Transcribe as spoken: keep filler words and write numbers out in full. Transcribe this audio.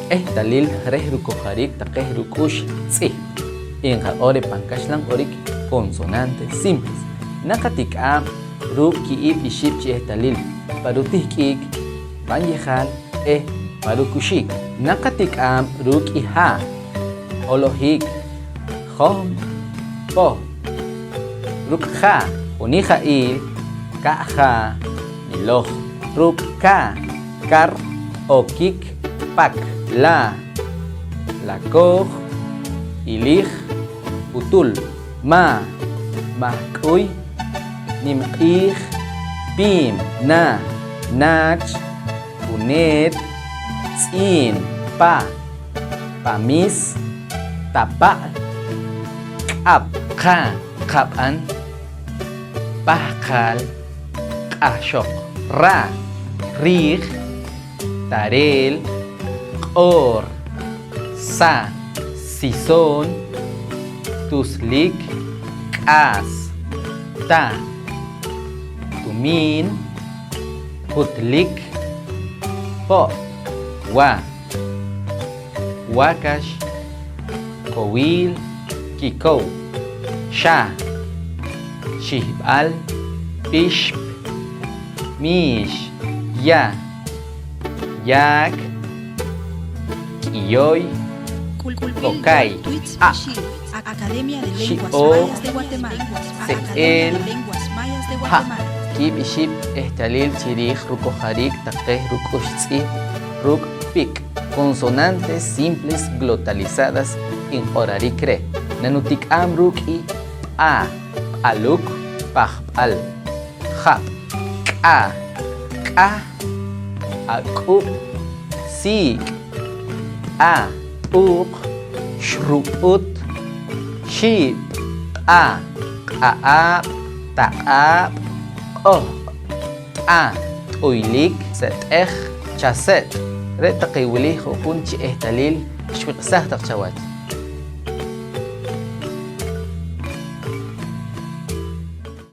Ehtalil reh rukojarik taqeh ruk'ux tz'ihb' nqaq'or reh pan kaxlan q'orik consonantes simples. Naqatik'aab' ruuk' ki'ib' ixib' chi ehtalil pa rutihk'iik, pan yejaal eh pa rukuxiik. Naqatik'aab' ruuk' i ha', holohik, john, poh. Ruuk' ja, junija'il, ka' ja, miloj. Ruuk' ka, kar, okik, pak, la, lakooj, ilij, utul, ma, mahk'uy, nimq'iij, piim, na, naach, puneet, tz'iin, pa, pamis, tapa'l, q'ab', qa, qab'an, pahqal, q'ahxoq, ra, riij, tareel, q'oor, sa, sisoon, tuslik, k'aas, ta, tumiin, jutlik, po', wa, wakax, kowiil, kikow, xa, xihb'al, pixp, miix, ya, yaak, k'iyoy, kokay, a', xi'ooj, se'el, ha'. Ki'ib' ixib' ehtalil chi riij rukojarik taqeh ruk'ux tz'ihb' ruuk' pik', consonantes simples glotalizadas, nq'orarik reh. Nanutik'aab' ruuk' i p'a, p'aluk, pahb'al, jab', k'a, k'ah, ak'ub', siik', t'a, t'uuq, xrub'ut, xiib', q'a, q'a'aab', taq'aab', q'ohq', t'a, t'uylik, set'ej, chaset'. Re' taqe wili ju'jun chi ehtalil xwiq'saj taq chawach.